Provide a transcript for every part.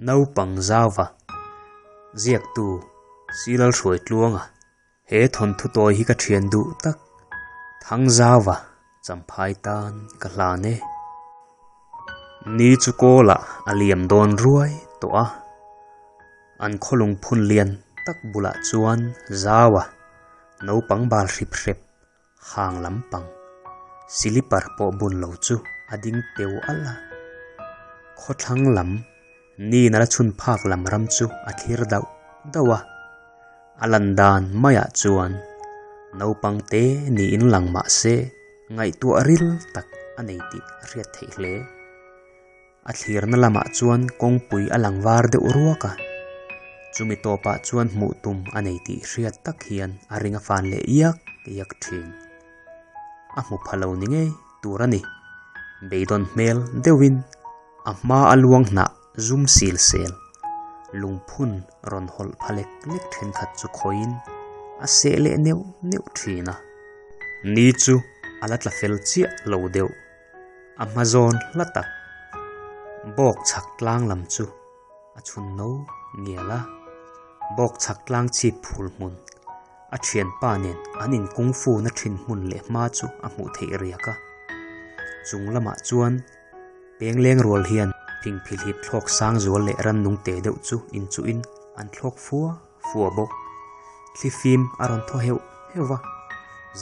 Naupang zauva ziaktu Silal Hruaitluanga he thawnthu tawi hi ka thian duh tak Thangzauva champhai tan ka hlan e. Ni chu kawlah a liam dawn ruai tawh a, an khawlung phun lian tak bulah chuan Zaua naupang bal hrip hrep hang lampang silipar pawh bun lo chu a ding peu alh a. Khawthlang lam ni nala chhun phak lam ram chu a thlir dauh dauh a. A lan dan maiah chuan naupang te niin lang mah se ngaihtuah ril tak a nei tih a hriat theih hle. A thlirna lamah chuan kawngpui a lang var deuh ruak a, chumi tawpah chuan hmuh tum a nei tih hriat tak hian a ring a fan leh iak iak thin. A hmu pha lo ni ngei tur a ni. Beidawn hmel deuhin a hma a luang hnah zum sil sel, lungphun rawn hawlh pha lek lek thenkhat chu khawiin a seh leh neuh neuh thin a. Ni chu a la tla fel chiah lo deuh. A hma zawn hla tak bawk chhak tlang lam chu a chhun no ngial a, bawk chhak tlang chhip phul hmun a thianpa nen an in kung fu na thin hmun leh hma chu a hmuh theih riak a. Chung lamah chuan peng leng rual hian phingphilhip thlawk sang zual leh rannung te deuh chu inchuhin an thlawk fua fua bawk. Thlifim a rawn thaw heuh heuh va,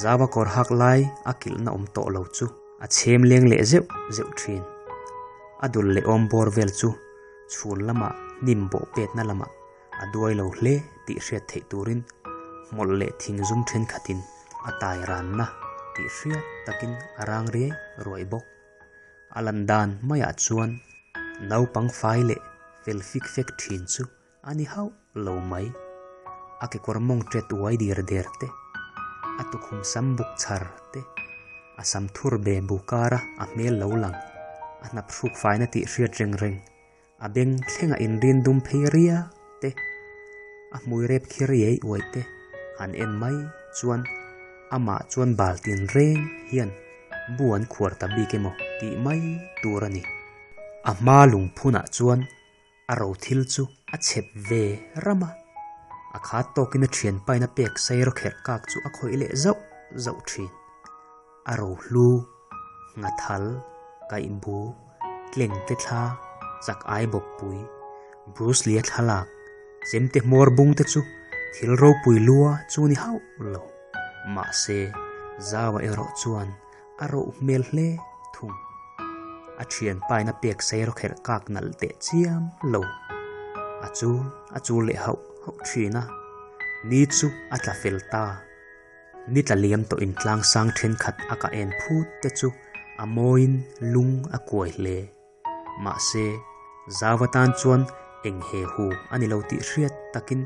Zava kawr hak lai a kilhna awm tawh lo chu a chhem leng leh zeuh zeuh thin. A dul leh awm bawr vel chu chhun lamah hnim bawh petna lamah a duai lo hle tih hriat theih turin hmawlh leh thing zum thenkhatin a tai ranna tih hriat takin a rang riai ruai bawk. A lan dan maiah chuan naupang fai leh fel fik fek thin chu A ni hauh lo mai. A kekawr mawng ṭet uai dir der te, a tukhum sam buk chhar te, a sam thur be bu kara a hmel lo lang, a hnap hruk faina tih hriat reng reng, a beng thlenga inrin dum phei ria te, a hmui rep khir iai uai te han en mai chuan amah chuan bal tin reng hian bu an khuar ta bik emaw tih mai tur a ni. A hma lungphunah chuan A ro thil chu a chep ve ram a, a khat tawkin a thianpain a pek sei ro kherh kak chu a khawih leh zauh zauh thin. A ro hlu, nghathal, kaihbu, tlengte thla, chak ai bawppui, Bruce Lee-a thlalak, chemte hmawr bung te chu thil ropui lua chu ni hauh lo. Mahse, Zau-a erawh chuan A roh hmel hle thung. A thianpain a pek sei rawk herh kak nalh teh chiam lo. A chul a chul leh hauh hauh thin a, ni chu a tla fel ta. Ni tla liam tawh in tlang sang thenkhat a ka en phut te chu a mawiin lung a kuai hle. Mahse, zau atan chuan eng he hu a ni lo tih hriat takin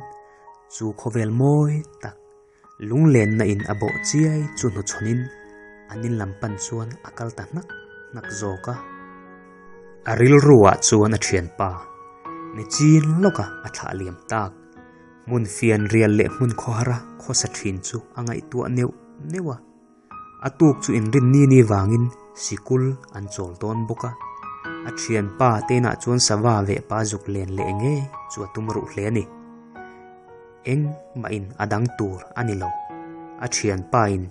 chu khawvel mawi tak Lunglenna in a bawh chiai chu hnuchhawnin an in lam pan chuan a kal ta hnak hnak zawk a. A rilruah chuan a thianpa ni chin lawka a thlah liam tak, hmun fian rial leh hmun khawhara khawsa thin chu a ngaihtuah neuh neuh a. A tuk chu inrin ni ni vangin sikul an chawl dawn bawk a. A thianpa te inah chuan sava veh pa zuk len leh ngei chu a tum ruh hle a ni. Eng mah in a dang tur a ni lo. A thianpa in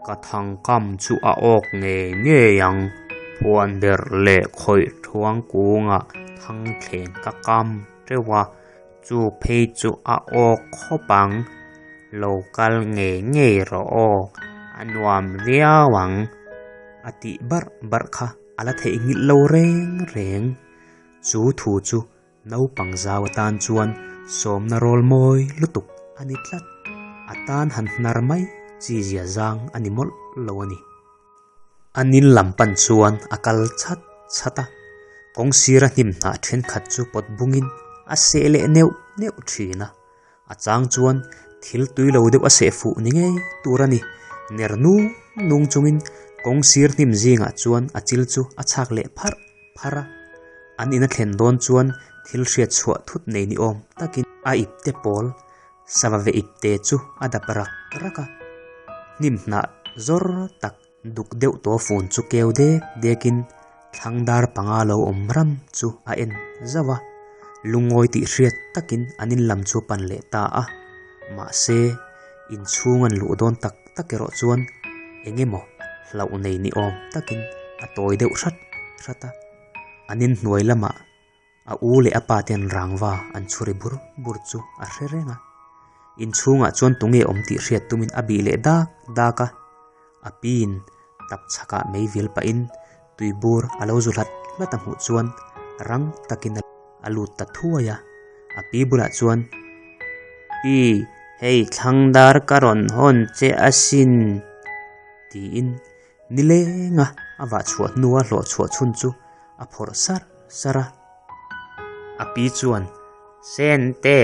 ka thangkam chu a awk ngei ngei ang, phuan ber leh khawih thuang kungah thangthleng ka kam teuh a, chu phei chu a awk khawp ang, lo kal ngei ngei rawh aw, a nuam viau ang, a tih barh barh kha a la theihnghilh lo reng reng. Chu thu chu Naupang zau atan chuan sawmna rawl mawi lutuk a ni tlat. A tan han hnar mai chi zia zang a ni mawlh lo a ni. A nin lam pan chuan a kal chhat chhat a, kawng sira hnim hnah thenkhat chu pawt bungin a seh leh neuh neuh thin a. A chang chuan thil tui lo deuh a seh fuh ni ngei tur a ni. Ner nung nung chungin kawng sir hnim zingah chuan a chil chu a chhak leh pharh pharh a. An in a thlen dawn chuan thil hriat chhuah thut nei ni awm takin a ipte pawl sava ve ipte chu a dap rak rak a. Hnim hnah zawr tak duk deuh tawh fun chu keu dek dekin thlang dar panga lo awm ram chu a en zauh a. Lungawi tih hriat takin an in lam chu a pan leh ta a. Mahse, inchhung an luh dawn tak tak erawh chuan eng emaw hlauh nei ni awm takin a tawi deuh hrat hrat a. An inhnuai lamah a u leh a pa ten rangva an chhuri bur bur chu a hre reng a. Inchhungah chuan tunge awm tih hriat tumin a bih leh dak dak a. A piin tap chhakah mei vil pahin tuibur a lo zu hlat hlat a hmuh chuan rang takin a lut ta thuai a. A pi bulah chuan, Pi, hei thlang dar ka rawn hawn che asin, tiin Nilenga a vah chhuah hnua hlawh chhuah chhun chu a phawrh sar sar a. A pi chuan, Sente,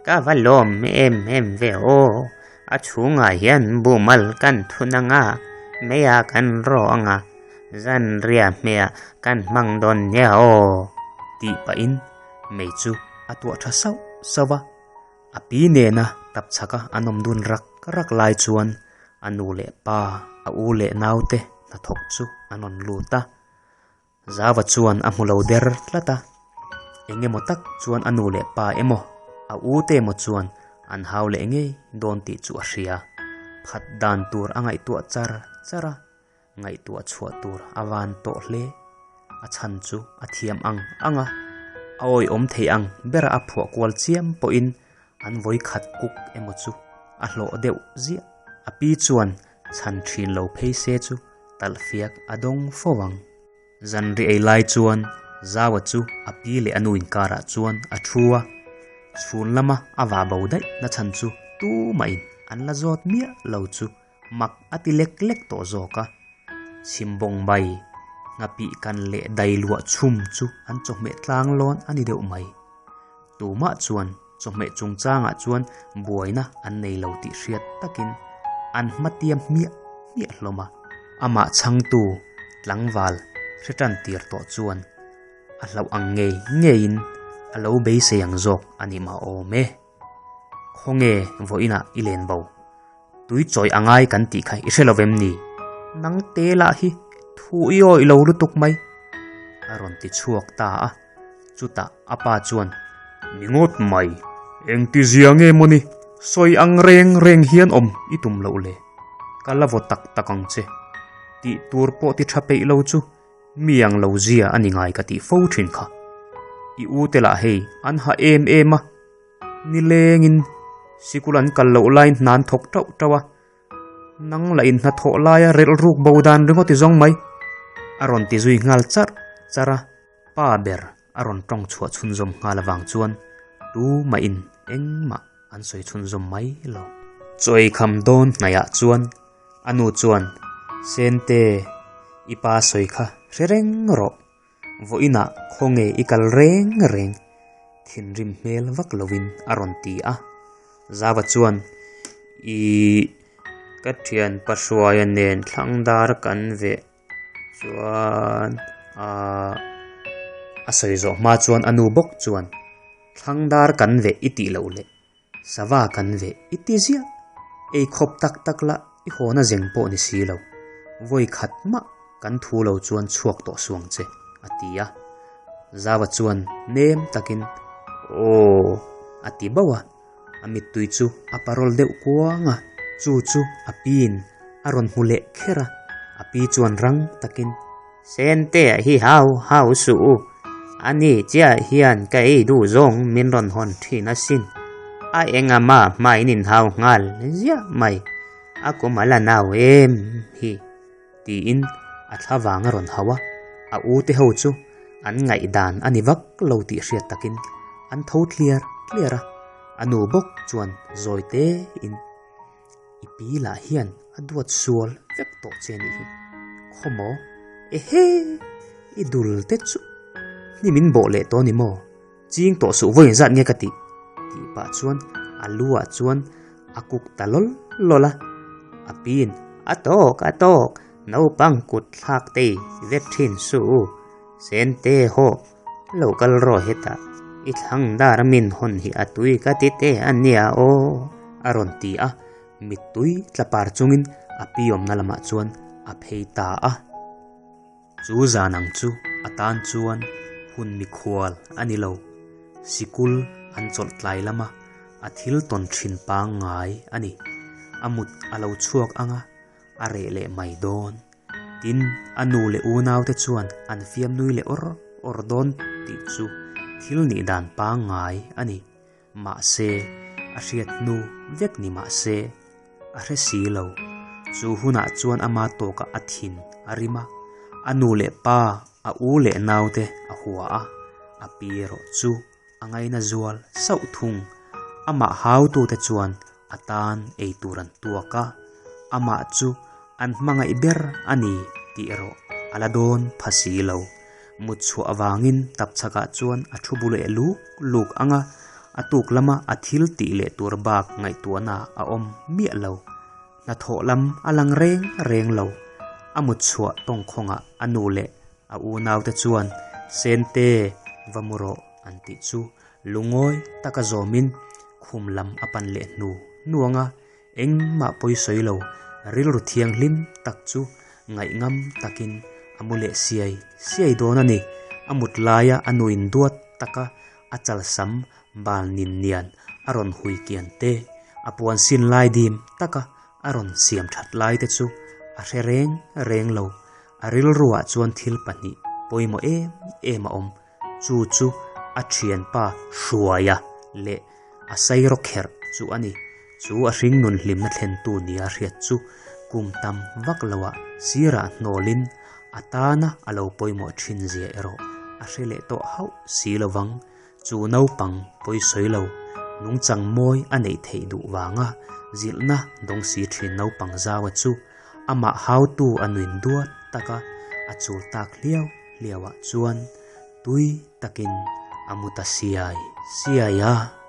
ka va lawm em em ve aw, a chhungah hian bumal kan thun ang a, meia kan rawh ang a, zanriah hmehah kan hmang dawn nia aw, tih pahin mei chu a tuah tha sauh sauh a. A pi nena tap chhaka an awm dun rak rak lai chuan a nu leh pa, a u leh naute hnathawk chu an rawn lut a. Zava chuan a hmu lo der tlat a, eng emaw tak chuan a nu leh pa emaw, a u te emaw chuan an hau leh ngei dawn tih chu a hria. Phat dan tur a ngaihtuah char char a, ngaihtuah chhuah tur a van tawh hle. A chhan chu a thiam ang ang a, a awihawm thei ang bera a phuah kual chiam pawhin an vawi khat kuk emaw chu a hlawh deuh ziah. A pi chuan chhan thin lo phei se chu talhfiak a dawng fo ang. Zanri ei lai chuan Zaua chu a pi leh a nu inkarah chuan a thu a, chhun lama a vah bo daih na chhan chu tumahin an la zawt miah lo chu Mak a ti lek lek tawh zawk a, chhimbawng bai, nghapih kan leh dai luah chhum chu an chawhmeh tlang lawn a ni deuh mai. Tumah chuan chawhmeh chungchangah chuan buaina an nei lo tih hriat takin an hmatiam hmiah hmiah hlawm a. Amah chhangtu tlangval hre tan tir tawh chuan a hlauh ang ngei ngeiin a lo beisei ang zawk a ni mah awm e. Khawnge vawiinah i len bo? Tui chawi a ngai kan tih kha i hre lo vem ni? Nang te lah hi thu i awih lo lutuk mai, a rawn ti chhuak ta a. Chutah a pa chuan, Ni ngawt mai, engti zia nge mawni, sawi ang reng reng hian awm i tum loh le, ka la vaw tak tak ang che, tih tur pawh ti tha peih lo chu mi ang lo zia a ni ngai ka tih fo thin kha. I u te lah hei an ha em em a. Nilengin sikul an kal loh laiin hna an thawk tauh tauh a, nang lah in hnathawh laia relh ruk bo dan ringawt i zawng mai, a rawn ti zui nghal charh charh a. Pa ber a rawn tawng chhuah chhunzawm nghal avang chuan tumahin engmah an sawi chhunzawm mai lo. Chawi kham dawn hnaihah chuan a nu chuan, Sente, i pa sawi kha hre reng rawh. Vawiinah khawnge i kal reng reng thinrim hmel vak lovin a rawn ti a. Zava chuan, Ih, ka thianpa Hruaia nen thlang dar kan veh chuan ah a sawi zawh hma chuan a nu bawk chuan, Thlang dar kan veh i tih loh leh Sava kan veh i ti ziah. Ei khawp tak tak la i hawna zeng pawh ni si lo. Vawi khat mah kan thu lo chuan chhuak tawh suang che, a ti a. Zava chuan nem takin, Aw, a ti bauh a. A mittui chu a parawl deuh kuang a. Chu chu a piin a rawn hmu leh kher a. A pi chuan rang takin. Sentea hi hau hau suh u, ani chiah hian ka ei duh zawng min rawn hawn thin asin. A engama hmain in hau nghal ziah mai, a kum a la nau em hi. Tiin a thla vang a rawn hau a, a u te ho chu an ngaihdan a ni vak lo tih hriat takin an tho tliar tliar a, a nu bawk chuan zawi tein. I pi lah hian a duat sual vek tawh che anih hi. Khawmaw? Ehe! I dul te chu hnim in bawh leh tawh ni maw? Ching tawh suh vawiin zat nge ka tih? Tih pah chuan a lu ah chuan a kuk ta lawl lawl a. A piin a tawk a tawk, naupang kut thlak te i vet thin suh u. Sente haw lo kal rawh hetah i thlang dar min hawn hi a tui ka ti te a nia aw a rawn ti a, mittui tla par chungin a pi awmna lamah chuan a phei ta a. Chu zan ang chu a tan chuan hun mikhual a ni lo. Sikul an chawlh tlai lama a thil tawn thin pangngai a ni. A mut a lo chhuak anga a reh leh mai dawn. Tin, a nu leh unaute chuan an fiam nui leh awr awr dawn tih chu thil nih dan pangngai a ni. Mahse, a hriat hnu vek ni mahse, a hre si lo. Chu hunah chuan ama tawkah a thin a rim a, a nu leh pa, a u leh naute a hua a, a pi erawh chu a ngaina zual sauh thung. Amah hautute chuan a tan ei tur an tuak a, amah chu an hmangaih ber a ni tih erawh a la dawn pha si lo. Mut chhuah avangin tapchhakah chuan a thu bu leh luk luk ang a, a tuk lama a thil tih leh tur bak ngaihtuahna a awm miah lo. Hnathawh lam a lang reng reng lo. A mut chhuah tawngkhawngah a nu leh a unaute chuan Sente va mu rawh an tih chu Lungawi taka zawmin khum lam a pan leh hnu hnuang a, engmah pawi sawi lo rilru thianghlim tak chu ngaihngam takin a mu leh siai siai dawn a ni. A mut laia a nuin duat taka a chalsam bal nin nian a rawn hui kian te, a puan sin lai dim taka a rawn siam that lai te chu a hre reng reng lo. A rilruah chuan thil pahnih pawimawh em em a awm. Chu chu a thianpa Hruaia leh a sairaw kherh chu a ni. Chu a hringnun hlimna thlentu nia hriat chu kum tam vak loah sirah hnawlin a tana a lo pawimawh thin zia erawh a hre leh tawh hauh si lovang. Chu naupang pawisawi lo nungchang mawi a neih theih duh vanga zilhna dawng si thin naupang zaua chu amah hautu a nuin duat taka a chul tak hliau hliauah chuan tui takin a mu ta siai siai a.